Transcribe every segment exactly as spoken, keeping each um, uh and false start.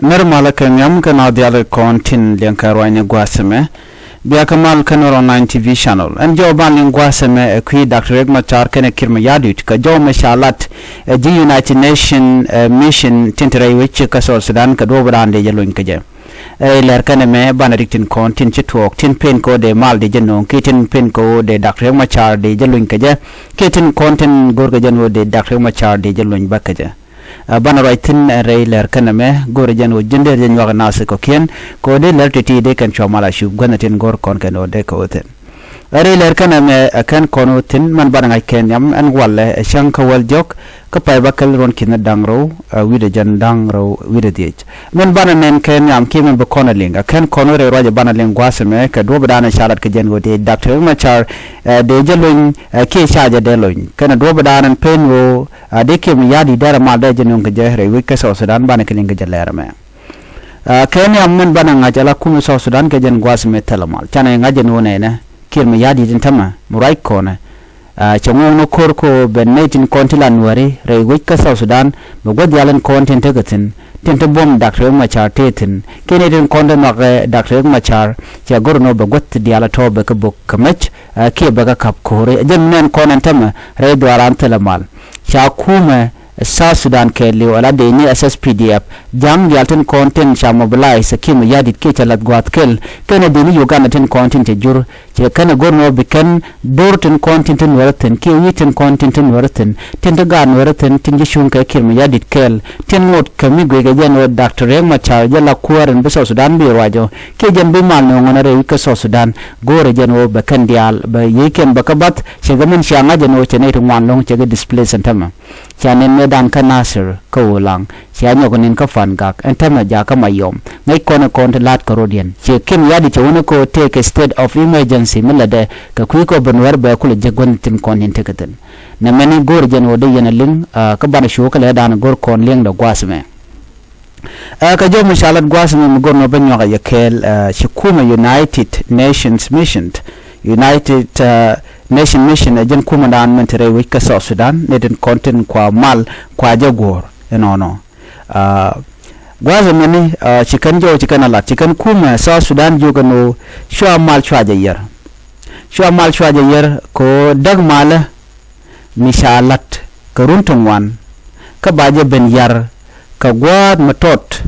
Nɛr malä kɛ nhiam kɛ naath diaal kɔn tin liɛŋkɛ ruacni gua̱a̱th ɛmɛ. Bia kɛ mal kä Nuer Online T V channel. Ɛn jɔw ban liŋ gua̱a̱th ɛmɛ ɛ kui̱ Doctor Riek Machar kɛnɛ Kiir Mayardit kɛ jɔw mɛ ca lat ɛ ji̱ United Nation ɛ mission tin te rɛy wec kä South Sudan kɛ duɔ̱ɔ̱p raan dee jɛ lony kä jɛ. Ɛ rɛy lɛr kɛnɛ mɛ banɛ rik tin kɔn tin ci tuɔɔk tin pen kɛ ɣöö dee mal dee jɛ nööŋ kiɛ tin pen kɛ ɣöö dee Doctor Riek Machar dee jɛ lony kä jɛ kiɛ tin kɔn tin go̱o̱r kɛ jɛ ni ɣöö dee Doctor Riek Machar dee jɛ lony bä kä jɛ. Ɛ banɛ ruac thi̱n ɛ rɛy lɛr kɛnɛ mɛ go̱o̱rɛ jɛn ɣöö ji̱n dee jɛ nyuak ɛ naath kɔ̱kiɛn kɛ ɣöö dee lɛr ti̱ti̱ dee kɛn cua mal a cup guäthni tin go̱o̱r kɔn kɛn ɣöö dee kɛ ɣöö thi̱n. Ɛ rɛy lɛr kɛnɛ mɛ ɛ kɛn kɔn ɣöö thi̱n mɛn banɛ ŋa̱c kɛ nhiam ɛn walɛ ɛ cäŋ kä wäl jɔk kä pay bäkɛl ruɔ̱n ki̱n da̱ŋ rɛw ɛ wi̱cdɛ jɛn da̱ŋ rɛw wi̱cdɛ dhiec. Mɛn banɛ nɛn kɛ nhiam kiɛ mɛn bi kɔn ɛ liŋ ɛ kɛn kɔn ɣöö rɛy ruac ɛ banɛ liŋ gua̱a̱th ɛmɛ kɛ duɔ̱ɔ̱p da̱a̱n ɛ ca lat kɛ jɛn ɣöö dee Doctor Riek Machar ɛ dee jɛ lony ɛ kiɛ ca jɛ dee lony kɛnɛ duɔ̱ɔ̱p da̱a̱n ɛn pen ɣöö a dee Kiir Mayardit derɛ mal dee jɛ nööŋ kɛ jɛ rɛy wec kä South Sudan banɛ kɛ liŋ kɛ jɛ lɛr ɛmɛ. Ɛ kɛ nhiam mɛn banɛ ŋa̱c ala kumɛ South Sudan kɛ jɛn gua̱a̱th mɛ thilɛ mal canɛ ŋa̱c jɛ ni wä nɛnɛ Kiir Mayardit in tämɛ mi ruac kɔnɛ. Ɛ cɛ ŋuɔ̱k ni ko̱r kɛ ɣöö ben nɛy tin kɔn ti la nuääri rɛy wec kä South Sudan bɛ guäth diaal in kɔn tin tekɛ thi̱n tin te buɔ̱m Doctor Riek Machar tëë thi̱n kɛ nɛy tin kɔn ti nhɔakɛ Doctor Riek Machar cɛ go̱r ni wä bɛ guäth diaal a tɔ̱ bɛ kɛ bök kɛ mec. Ɛ kiɛ bɛ kɛ ka̱p ko̱ri ɛ jɛn nɛn kɔn ɛn tämɛ rɛy dhuaaran thilɛ mal. Ca kumɛ South Sudan kɛɛliw ala dee ni S S P D F ja̱a̱ŋ diaal tin kɔn tin ca mobilize ɛ Kiir Mayardit kiɛ ca lath gua̱a̱th kɛl kɛnɛ dee ni Uganda tin kɔn tin cɛ jur cɛ kɛnɛ go̱r ni wä bi kɛn do̱r tin kɔn tin ti nuäärä thi̱n kiɛ wi̱i̱ tin kɔn tin ti nuäärä thi̱n tin ti gaat nuäärä thi̱n tin ci cuŋ kɛ Kiir Mayardit kɛɛl tin ŋot kɛ mi guic kɛ jɛn wä Doctor Riek Machar jɛ la kuäär in bi South Sudan bi ruac ɔ kiɛ jɛn bi mal ni ŋuɔ̱n rɛy wi̱c kä South Sudan. Go̱o̱rɛ jɛn wä bɛ kɛn diaal bɛ yiëëkiɛn bɛ kɛ bath cɛ kɛ min cia ŋa̱c jɛn wä cɛ nɛy ti ŋuan lo̱ŋ cɛ kɛ displace ɛn tämɛ. Ca nɛn mëëdan kä Nasir kä Ulaŋ cia nyɔk nɛn kä Pangak ɛn tämɛ jakä Mayom ŋäc kɔn ɛ kɔn ti la̱a̱t kä rɔ̱diɛn ci Kiir Mayardit cɛ wänɛ kɛ ɣöö tëëkɛ state of emergency mi lätdɛ kɛ kui̱ kɔ ben wär bɛ kulɛ jek guäth thi̱n kɔn tin tekɛ thi̱n. Nɛ mɛni go̱o̱rɛ jɛn ɣöö dee yɛn ɛ liŋ kä banɛ cu kä lɛɛdan go̱r kɔn li̱eŋdɛ gua̱a̱th ɛmɛ. Ɛ kɛ jɔw mi ca lat gua̱a̱th ɛmɛ mi go̱r nɔ bä nyuak ɛ yɛ kɛɛl ɛ ci kumɛ United Nations Mission. United ɛ Nation Mission ɛ jɛn kumɛ daan min te rɛy wec kä South Sudan ni tin kɔn tin kua mal kua jɛ guɔ̱ɔ̱r ɛnɔnɔ. Ɛ gua̱a̱th ɛmɛni ɛ ci kɛn jɔw ci kɛn a lat ci kɛn kumɛ South Sudan jiök ɛn ɣöö cua mal cua jɛ yɛr. Cua mal cua jɛ yɛr kɛ ɣöö däk malä mi ca lat kɛ run ti ŋuan kä ba jɛ ben yar kɛ gua̱a̱th mi tɔt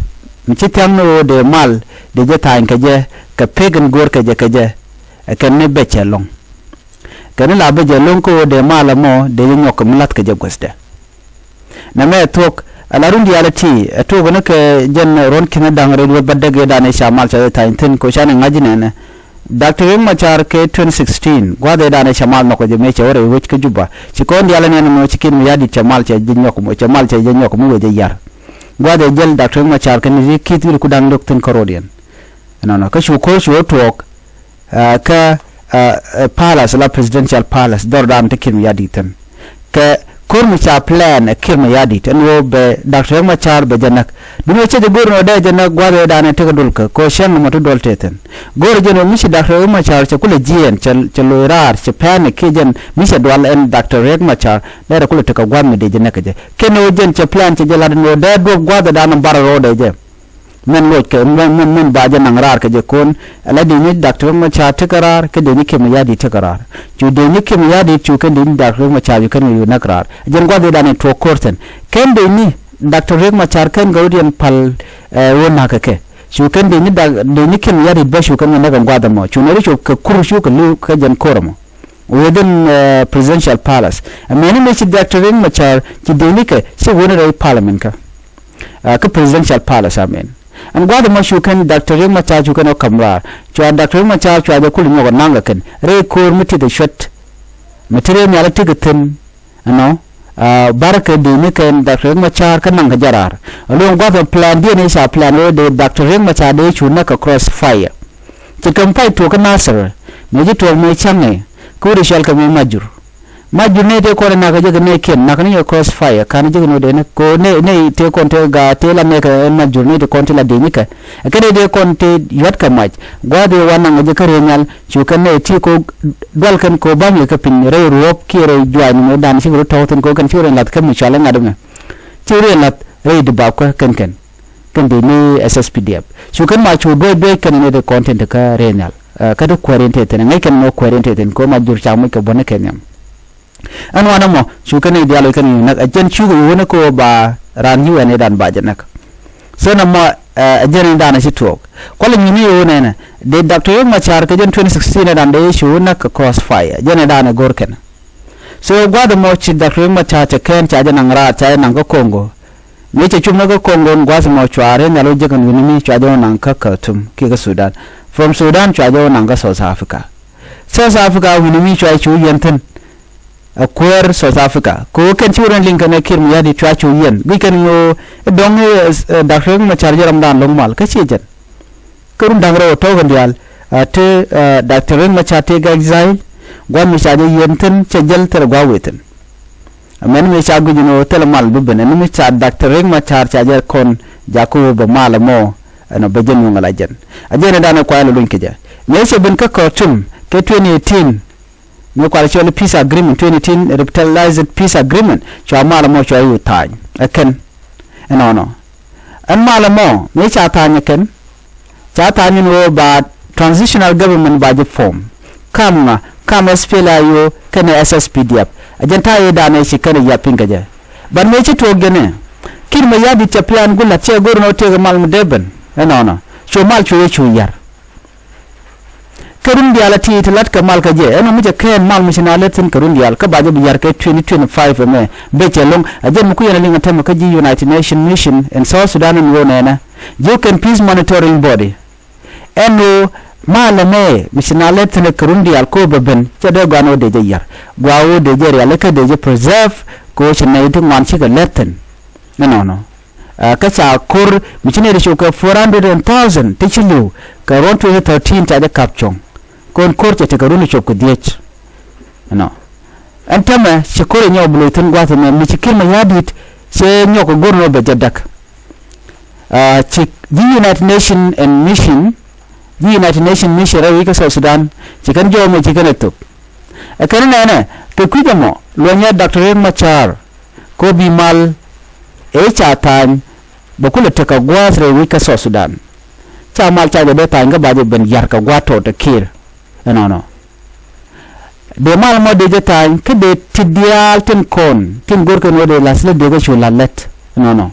mi ci thia̱ŋ ni ɣöö dee mal dee jɛ tha̱a̱ny kɛ jɛ kɛ pek in go̱o̱r kɛ jɛ kɛ jɛ. Ɛ kɛn ni bɛ cɛ lo̱ŋ kɛn ni la bɛ jɛ lo̱ŋ kä ɣöö dee mal ɛmɔ dee jɛ nyɔk kɛ mi la̱th kɛ jɛ guäthdɛ. Nɛmɛ ɛ thuɔ̱k ala run diaal ɛ ti ɛ tuɔk ni kɛ jɛn ruɔ̱n ki̱n da̱ŋ rɛy duɔ̱ɔ̱p bädäk ëëdan ëë ca mal ca jɛ tha̱a̱ny thi̱n kɛ ɣöö canɛ ŋa̱c inɛnɛ. Doctor Riek Machar kɛ twenty sixteen gua̱th ëëdan ëë ca mal nhɔk kɛ jɛ mëë cɛ wä rɛy wec kä Juba ci kɔn diaal inɛnɛ mɛ ci Kiir Mayardit cɛ mal cɛ jɛ nyɔk mɔ cɛ mal cɛ jɛ nyɔk mɔ wec jɛ yar. Gua̱th ëë jäl Doctor Riek Machar kɛn ri ki̱th wi̱r ku da̱ŋ dök thi̱n kä rɔɔdiɛn. Ɛnɔnɔ kä cu ko̱r cu wä tuɔɔk ɛ kä ɛ palace la presidential palace dhɔr dan ti Kiir Mayardit thin. Kɛ ko̱r mi ca plan ɛ Kiir Mayardit ɛn ɣöö bɛ Doctor Riek Machar bɛ jɛ näk. Duŋ ɛ cɛ jɛ go̱r nɔ dee jɛ näk gua̱th ëëdan ɛ tekɛ dol kä ko̱ cäŋ mɔ ti dol tëë thin. Go̱r jɛn ɣöö mi ci Doctor Riek Machar cɛ kulɛ jiɛɛn cɛ lo̱c raar cɛ pɛn ɛ kiɛ jɛn mi cɛ dual ɛn Doctor Riek Machar derɛ kulɛ tekɛ gua̱th mi dee jɛ näk kɛ jɛ. Kɛn ɣöö jɛn cɛ plan cɛ jɛ lat ɛn ɣöö dee duɔ̱p gua̱th ëëdan ɛ bar rɔɔdɛ jɛ. Mɛn loc kɛ mɛn mɛn mɛn ba jɛ naŋ raar kɛ jɛ ko̱n. Ala dee ni Doctor Riek Machar tekɛ raar kɛ dee ni Kiir Mayardit tekɛ raar. Cu dee ni Kiir Mayardit cu kɛn dee ni Doctor Riek Machar cu kɛn kɛ yuu näk raar. Jɛn gua̱th dee dan in tuɔɔk ko̱r thi̱n kɛn dee ni Doctor Riek Machar kɛn gɛ wä diɛn pal ɛ wä na̱k kɛ kɛ. Cu kɛn dee ni Doc- dee ni Kiir Mayardit bä cu kɛn kɛ näk ɛn gua̱th ɛmɔ cu nɛ ri cu kɛ kur cu kɛ li̱w kɛ jɛn ko̱r ɛmɔ. Within ɛ presidential palace. Ɛ mɛni mëë ci Doctor Riek Machar ci dee ni kɛ ci wä ni rɛy parliament kä. Ɛ kä presidential palace amɛn. Ɛn gua̱th ɛmɔ cu kɛn Doctor Riek Machar cu kɛn ɔ ka̱m raar cua Doctor Riek Machar cua jɛ kul nyuɔk ɛ naŋ kɛ kɛn rɛy ko̱o̱r mi tith ɛ cuɛt. Mi ti rɛy nhial ɛ ti kɛ thi̱n ɛnɔ. Ɛ barkɛ dee ni kɛn Doctor Riek Machar kä naŋ kɛ jɛ raar. Ɛ luɔ̱ŋ gua̱th ɛ plan diɛn i̱ ca plan wee dee Doctor Riek Machar dee cu näk kɛ cross fire. Ci kɛm pay tuɔɔk kä Nasir mëë ci tuɔɔk mëë ca̱ŋɛ kä wut i̱ cɔal kɛ mëë Majur. Majur nɛy tëë kɔn inak kɛ jɛ kɛ nɛy kiɛn nak ni yɛ cross fire ka̱n jɛ kɛ ni wä dee ni ko nɛy nɛy tëë kɔn tëë gaat tëë la nɛy kɛ ɛn Majur nɛy tëë kɔn tëë la dee ni kɛ. Ɛ kɛ nɛy tëë kɔn tëë yuat kɛ mac gua̱a̱th i̱ wa naŋ kɛ jɛ kä rëë nhial cu kɛn nɛy ti ko dual kɛn ko ba̱m yɛ kɛ piny rɛy ruɔ̱ɔ̱p kiɛ rɛy juaany ni mëë dan cikɛ rɔ tɔ̱ɔ̱k thi̱n ko kɛn cikɛ rɔ lath kɛ mi cɔal iŋa̱t ɛmɛ. Cikɛ rɔ lath rɛy di bapkä kɛn kɛn. Dee ni S S P D F. Cu kɛn ma cu duɔc duɔc kɛn ni ti kɔn tin ti kä rɛy nhial. Ɛ, kä ti kuɛɛr in te thin. Ŋäc kɛn mɔ kuɛɛr in te thin. Ko ma jur ca muc kɛ buɔ̱n ni kɛ nhiam. Ɛn wanɛ mɔ, cu kɛn ni diaal wec kɛn ni näk. Ɛ jɛn cukɛ wuni ko ba raan U N ɛ dan ba jɛ näk. So nɛ mɔ, ɛ, ɛ jɛn in dan ɛ ci tuɔɔk. Kualɛ nyuni wuni nɛ. Dee Doctor Riek Machar kɛ jɛn twenty sixteen ɛ dan dee cu näk kɛ crossfire. Jɛn in dan ɛ go̱r kɛn. So gua̱th ɛmɔ ci Doctor Riek Machar cɛ kɛn ca jɛ naŋ raar ca jɛ naŋ kä Congo. Mëë cɛ cum ni kä Congo in gua̱th ɛmɔ cua riɛn nhial wä jek ɛn wi̱ni mi cua jɛ wä naŋ kä Khartoum kiɛ kä Sudan. From Sudan cua jɛ wä naŋ kä South Africa. South Africa wi̱ni mi cua cu yɛn thi̱n. Ɛ kuäär South Africa kɛ ɣöö kɛn ci wä rɛn liŋ kɛn ɛ Kiir Mayardit cua cu yɛn guic kɛn ɣöö ɛ dɔ̱ŋ ɛ Doctor Riek Machar jɛ ramdan lo̱ŋ mal kä ciɛ jɛn. Kä run da̱ŋ rɛw ɛ tɔ̱ kɛn diaal, ɛ, te, ɛ, Doctor Riek Machar te gɛ exile, gua̱n mi ca jɛ yɛn thi̱n cɛ jäl thilɛ gua̱a̱ wee thi̱n. Ɛmɛn mi ca guic ni ɣöö thilɛ mal bi ben, ɛn mi ca Doctor Riek Machar ca jɛ kɔn jakä ɣöö bɛ mal ɛmɔ, ɛnɔ bɛ jɛ nuŋ ala jɛn. A jɛn ɛ danɛ kuay lɛ luny kɛ jɛ. Mëë cɛ ben kä Khartoum kɛ twenty eighteen, mi kual cɔl peace agreement, twenty eighteen revitalized peace agreement, cua mal ɛmɔ cua i̱ tha̱a̱ny ɛ kɛn. Ɛnɔnɔ. Ɛn mal ɛmɔ mi ca tha̱a̱ny ɛ kɛn, ca tha̱a̱ny ɛn ɣöö ba transitional government ba jɛ form. Kam ŋa, kam S P L A I O kɛnɛ S S P D F. Ɛ jɛn ta̱a̱ i̱ danɛ ci kɛnɛ yath piny kɛ jɛ. But mëë ci tuɔɔk jɛn ɛ, Kiir Mayardit cɛ plan ku la̱t cɛ go̱r ɛn ɣöö tëëkɛ mal mi dee ben. Ɛnɔnɔ. Cu mal cu yɛ cu yar. Kä run diaal a ti ti lat kɛ mal kä jɛ ɛn ɔ mi cɛ kɛɛn mal mi ci na lät thi̱n kɛ run diaal kä ba jɛ bi yar kɛ twenty twenty-five ɛmɛ. Becɛ lo̱ŋ a jɛn mi ku yɛn a liŋ a tɛmɛ kä ji̱ United Nations Mission in South Sudan in ɣöö nɛɛnɛ ji̱ kɛn peace monitoring body. Ɛn ɣöö mal ɛmɛ mi ci na lät thi̱n kɛ run diaal kɛ ɣöö bɛ ben cɛ dee gɔaa ni ɣöö dee jɛ yar gɔaa ɣöö dee jɛ rialikä dee jɛ preserve kɛ ɣöö ci nɛy ti ŋuan cikɛ lät thi̱n. Ɛnɔnɔ. Ɛ, kä ca ko̱r mi ci nɛy ti cop kɛ four hundred and thousand ti ci li̱w kɛ ruɔ̱n twenty thirteen ca jɛ kap cuɔ̱ŋ. Kɔn ko̱r cɛ tekɛ run cop kɛ dhiec. Ɛnɔ. Ɛn tämɛ ci ko̱r ɛ nyɔk bi lo̱c thi̱n gua̱th ɛmɛ mi ci Kiir Mayardit cɛ nyɔk kɛ go̱r nɔ bɛ jɛ däk. Ɛ, ci ji̱ United Nation and Mission, ji̱ United Nation Mission rɛy wi̱c kä South Sudan ci kɛn jɔɔk mɛ ci kɛn ɛ thop. Ɛ kɛn nɛnɛ kɛ kui̱c ɛmɔ luɔ̱nyɛ Doctor Riek Machar. Kɛ ɣöö bi mal ëë ca tha̱a̱ny bɛ kulɛ tekɛ gua̱a̱th rɛy wi̱c kä South Sudan. Ca mal ca jɛ dee tha̱a̱ny kä ba jɛ ben ya̱r kɛ gua̱a̱th tɔɔt ɛ Kiir. Ɛnɔnɔ. Dee mal mɔ dee jɛ tha̱a̱ny kä dee ti diaal tin kɔn tin go̱rkɛn ɣöö dee la̱th lät dee kɛ cu la̱th lät. Ɛnɔnɔ.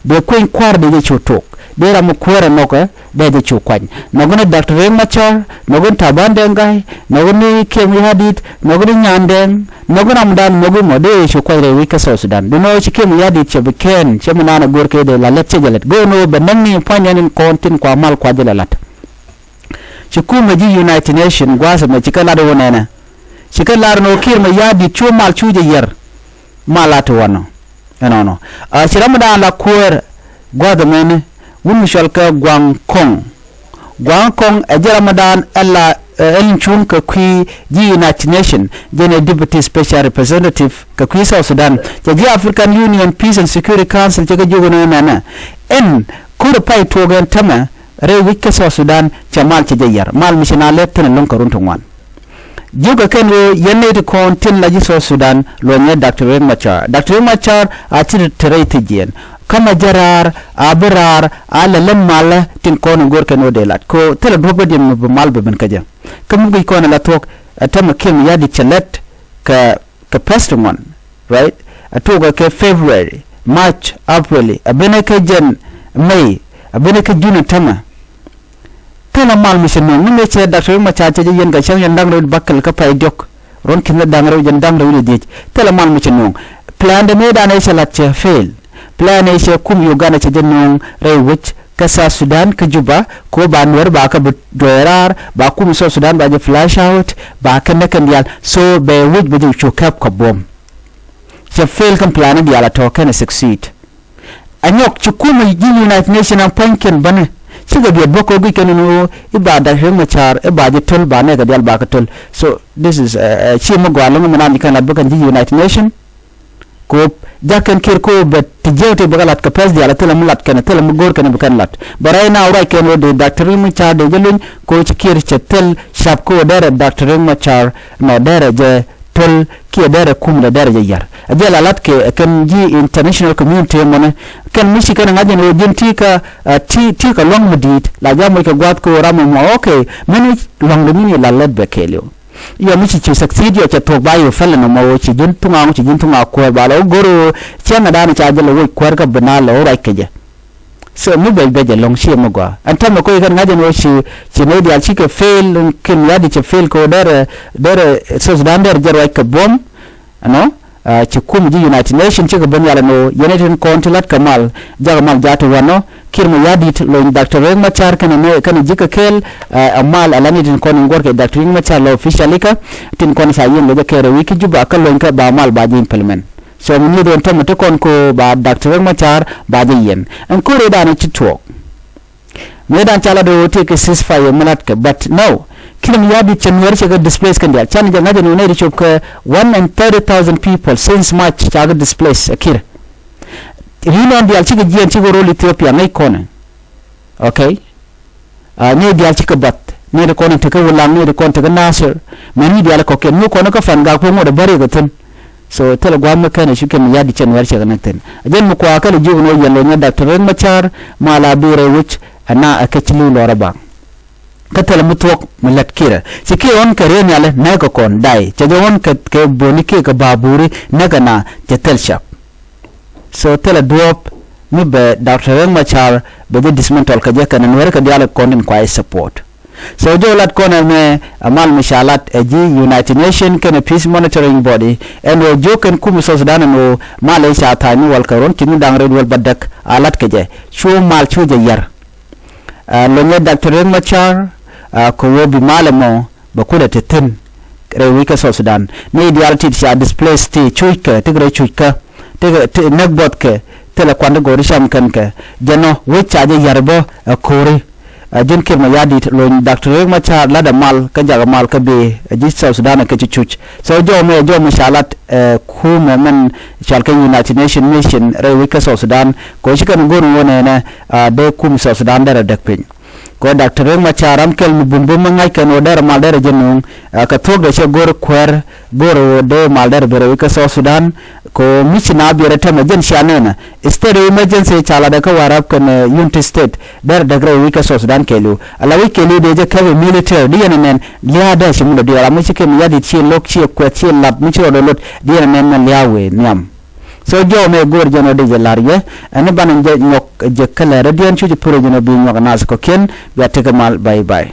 Dee kueny kua̱r dee jɛ cu tok. Dee ram mi kuäärä nɔkɛ dee jɛ cu kuany. Nɔk ni Doctor Riek Machar, nɔk ni Taban Deng Gai, nɔk ni Kiir Mayardit, nɔk ni Nyandeng, nɔk ni ramdan, nɔk ni mɔ dee jɛ cu kuany rɛy wi̱c kä South Sudan. Duundɛ ɣöö ci Kiir Mayardit cɛ bi kɛn cɛ mi naan a go̱r kɛ dee la lät cɛ jɛ lät. Go̱o̱r ni ɣöö bɛ näk ni pua̱ny ɛn in kɔn tin kua mal kua jɛ lɛ la̱t. Ci kumɛ ji̱ United Nation gua̱a̱th ɛmɛ ci kɛ lat ɣöö nɛnɛ. Ci kɛ lar ni ɣöö Kiir Mayardit cu mal cu jɛ yɛr. Mal a ti wanɔ. Ɛnɔnɔ. A ci ramdan la kuäär gua̱a̱th ɛmɛni wun mi cɔal kɛ Gua̱a̱ŋ Kɔŋ. Gua̱a̱ŋ Kɔŋ ɛ jɛ ramdan ɛ la, ɛ, ɛn cuŋ kɛ kui̱ ji̱ United Nation jɛn ɛ Deputy Special Representative kɛ kui̱ South Sudan. Cɛ ji̱ African Union Peace and Security Council cɛ kɛ jiök ɛn nɛnɛ. Ɛn ko̱r ɛ pay tuɔɔk ɛn tämɛ rɛy wi̱c kä South Sudan cɛ mal cɛ jɛ yɛr. Mal mi ci na lɛp thi̱n ɛlɔ̱ŋ kɛ run ti ŋuan. Jiökɛ kɛn ɣöö yɛn nɛy ti kɔn tin la ji̱ South Sudan luɔ̱nyɛ Doctor Riek Machar. Doctor Riek Machar a ci te rɛy thiec jiɛn. Kä mɛ jɛ raar a bi raar a lɛ lät malä tin kɔn in go̱o̱r kɛn ɣöö dee lat kɛ ɣöö thilɛ duɔ̱p bä diɛn mi bi mal bɛ ben kä jɛ. Kä mi guic kɔn in la thuɔ̱k ɛ tämɛ Kiir Mayardit cɛ lät kɛ kɛ pɛ̈th ti ŋuan, right? A tuɔɔkɛ kɛ February, March, April, a benɛ kɛ jɛn May, a benɛ kɛ June tämɛ. Thilɛ mal mi cɛ nuɔ̱ŋ mi mëë cɛ Doctor Riek Machar cɛ jɛ yɛn kɛ cäŋ yɛn da̱ŋ rɛw bäkɛl kä pay diɔ̱k. Ruɔ̱n ki̱n da̱ŋ rɛw jɛn da̱ŋ rɛw ni dhiec. Thilɛ mal mi cɛ nuɔ̱ŋ. Plan de mëë danɛ cɛ lat cɛ fail. Plan ëë cɛ kum Uganda cɛ jɛ nuɔ̱ŋ rɛy wec kä South Sudan kä Juba kɛ ɣöö ba Nuɛr ba kä bi dueer raar ba kum South Sudan ba jɛ flush out ba kɛ näk kɛn diaal. So bɛ wec bɛ jɛ cu kɛp kɛ buɔ̱m. Cɛ fail kɛn plan diaal a tɔ̱ kɛn succeed. A nyɔk ci kumɛ ji̱ United Nation a pua̱nykiɛn bänɛ. Cikɛ biɛt bä kɛ ɣöö guic kɛn ni ɣöö i̱ ba Doctor Riek Machar i̱ ba jɛ töl ba nɛɛkɛ diaal ba kɛ töl. So this is, uh, uh, ci mi gɔaa lo̱ŋ mi naan ji̱ kɛn lat bä kɛn ji̱ United Nation. Kop ja̱k kɛn Kiir kop bɛ ti jiäk ti bɛ kɛ lat kɛ pɛ̈th diaal a thilɛ mi lat kɛn a thilɛ mi go̱o̱r kɛn a bi kɛn lat. But right now ruac kɛn ɣöö dee Doctor Riek Machar dee jɛ luny kɛ ɣöö ci Kiir cɛ thil ca̱p kɛ ɣöö derɛ Doctor Riek Machar nɔ derɛ jɛ töl kiɛ derɛ kum lɛ derɛ jɛ yar. A jɛ la lat kɛ kɛn ji̱ international community mɔnɛ kɛn mi ci kɛn ŋa̱c jɛn ɣöö ji̱n ti kä ti ti kä lua̱ŋ mi di̱i̱t la jam wec kɛ gua̱th kɛ ɣöö ram mɔ mɔ okay mɛn wi̱c lua̱ŋ de mi ni la lɛt bɛ kɛɛliw. Yɔ mi ci ci succeed yɔ cɛ thuɔ̱k ba yɛ fɛlɛ nɔmɔ ɣöö ci ji̱n thuŋa ŋu ci ji̱n thuŋa kuäär ba lɔ go̱r ɣöö cäŋɛ da̱a̱n ca jɛ lɛ woc kuäär kä bi na lɛ ɣöö ruac kɛ jɛ. So mi bɛc bɛc ɛlɔ̱ŋ ciɛ mi gɔaa ɛn täämɛ koc kɛn ŋa̱c ɛn ɣöö ci ci nɛy diaal cikɛ fail. Kiir Mayardit cɛ fail kɛ ɣöö derɛ derɛ South Sudan derɛ jɛ ruac kɛ buɔ̱m. Ɛnɔ ci kum ji̱ United Nation cikɛ ben yal ɛn ɣöö yɛn ɛ tin kɔn ti la̱t kɛ mal jakä mal ja̱ ti wanɔ Kiir Mayardit lony Doctor Riek Machar kɛnɛ nɛ kɛnɛ ji̱ kɛ kɛɛl. Ɛ mal ala ni tin kɔn in guɔ̱r kɛ Doctor Riek Machar lɔ officially kä tin kɔn ca yiɛn locä kɛɛl rɛy wi̱c kä Juba kä lony kä ba mal ba ji̱ implement. So mi nyieth ɣän tämɛ ti kɔn ko ba Doctor Riek Machar ba jɛ yiɛn ɛn ko̱r ëëdan ci tuɔɔk. Mëëdan ca lat ɣöö tëëkɛ ceasefire mi latkɛ but no. Kiir Mayardit cɛ Nuɛr cɛ kɛ displace kɛn diaal canɛ jɛ ŋa̱c ɛn ɣöö nɛy ti cop kɛ one and thirty thousand people since March ca kɛ displace ɛ Kiir. Ri̱n ɣän diaal cikɛ jiɛɛn cikɛ rol Ethiopia ŋäc kɔnɛ. Okay. Nɛy diaal cikɛ bath nɛy ti kɔn in tekä Wulaŋ nɛy ti kɔn tekä Nasir. Mɛn wi̱i̱ diaal kɔkiɛn mi kɔn kä Fangak pe ŋuɔ̱t ɛ bäriɛk ɛ thi̱n. So thilɛ gua̱a̱th mi kɛn ɛ ci Kiir Mayardit cɛ Nuɛr cɛ kɛ näk thi̱n ɛ jɛn mi kua̱a̱ kɛl jiök ni wä yɛn lo̱nyɛ Doctor Riek Machar mal a bi rɛy wec. Ɛna ɛ kɛ ci li̱w lɔrä baŋ. Kä thilɛ mi thuɔ̱k mi lät Kiir ɛ ci Kiir ɣɔ̱n kɛ riee nhial ɛ nɛɛkɛ kɔn day cɛ jɛ ɣɔ̱n kɛ kɛ böni Kiir kɛ ba̱a̱ buuri näk ɛna cɛ thil cak. So thilɛ duɔ̱ɔ̱p mi bɛ Doctor Riek Machar bɛ jɛ dismantle kɛ jɛ kɛnɛ Nuɛri kɛ diaal kɔn tin kua i̱ support. So jɔw lat kɔn ɛmɛ ɛ mal mi ca lat ɛ ji̱ United Nation kɛnɛ peace monitoring body ɛn ɣöö jiök kɛn kum South Sudan ɛn ɣöö mal ɛ ca tha̱a̱ny mi wäl kɛ ruɔ̱n ci mi da̱ŋ rɛy duel bädäk a lat kɛ jɛ cu mal cu jɛ yär. Ɛ lo̱nyɛ Doctor Riek Machar ɛ kɛ ɣöö bi mal ɛmɔ bɛ kulɛ te thi̱n rɛy wi̱c kä South Sudan. Nɛy diaal tit ca displace ti cuckɛ ti rɛy cuckɛ ti näk buɔthkɛ thilɛ kuan ti go̱o̱ri cam kɛn kɛ jɛn ɔ wec ca jɛ yär bä ɛ ko̱ri. Ɛ ji̱n Kiir Mayardit lony Doctor Riek Machar lat ɛ mal kä jak ɛ mal kä bi ɛ ji̱ South Sudan ɛ kɛ ci cuc. So jɔw mɛ jɔw mɛ ca lat ɛ kumɛ mɛn cɔal kɛ United Nation mission rɛy wi̱c kä South Sudan kɛ ɣöö ci kɛn go̱o̱r ŋuɔ̱n ɛnɛ a dee kum South Sudan derɛ däk piny. Kɛ ɣöö Doctor Riek Machar ram kɛl mi bum bum mi ŋa̱c kɛn ɣöö derɛ mal derɛ jɛ nuŋ. Ɛ kɛ thuɔ̱k dee cɛ go̱r kuäär go̱r ɣöö dee mal derɛ bi rɛy wi̱c kä South Sudan. Kɛ ɣöö mi ci na biɛrɛ tɛmɛ jɛn cia nɛnɛ state of emergency ca latdɛ kä Warrap kɛn Unity State derɛ däk rɛy wi̱c kä South Sudan kɛɛliw. Ala wi̱c kɛɛliw dee jɛ kɛp ɛ military di yɛn ɛ nɛn lia̱a̱ dee ci mi lɔ diɔɔr ram mi ci kɛn Mayardit ci lo̱k ci kuɛth ci lat mi ci rɔɔdɛ lot di yɛn ɛ nɛn mɛn lia̱a̱ wëë nhiam. So jɔw mɛ go̱o̱r jɛn ɔ dee jɛ la̱r yɛ ɛn banɛ jɛ nyɔk jɛ kɛ lɛr rɛdiɛn cu jɛ purɛ jɛn ɔ bi nyɔk ɛ nath kɔ̱kiɛn. Bia tekɛ mal bye bye.